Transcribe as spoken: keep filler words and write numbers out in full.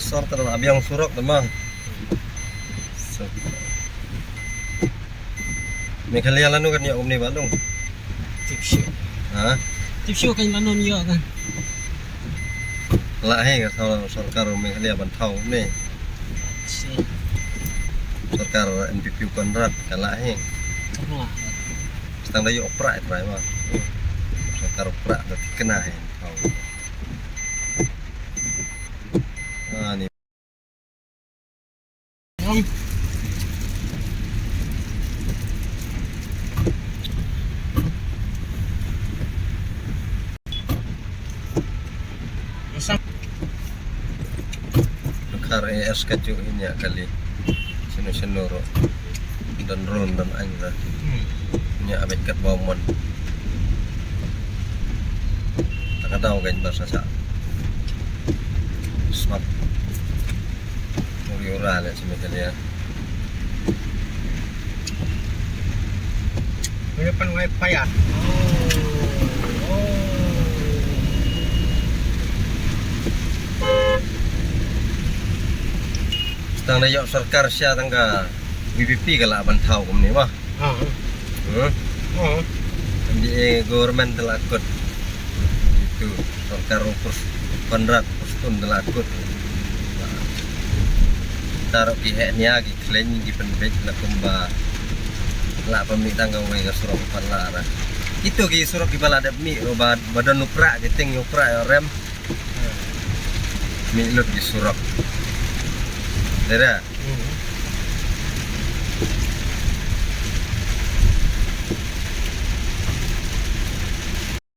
Sorkar la biang surok da ma. Meghalaya lano kan ïoh kumne ba long. Tip shuh. Ha? Tip shuh kan lano ïoh kan. La hi ka sor-, sorkar Meghalaya ban thaw kumne. Shi. Sorkar N P P Conrad ka la hi. Tang da ïoh pra pra ma. Sorkar pra da tikna hi thaw. Ah, ni. Kar e es ka ju inya kali. Sino sino ro. Dan ron dan ain la. Hmm. Nya abet kat bau mon. Taka dau gain basa sa. Smart. Uri ura le simi kali ya. Ini pan wifi ya. Tang da ïoh sorkar sha tang ka V P P ka la ban thaw kumne ma. Ha. Hmm? Ha. M D A government te la kut. Itu sorkar u Pers-, Conrad Prestone te la kut. Taro ki heh nia ki khlaiñ ki pynbeit la kumba la pynmih tang kawei ka surok pat la ra. Itu ki surok kiba la dep mih ro ba, ba don u pra ki tieng u pra ïa rem. Mih lut ki surok. Dera.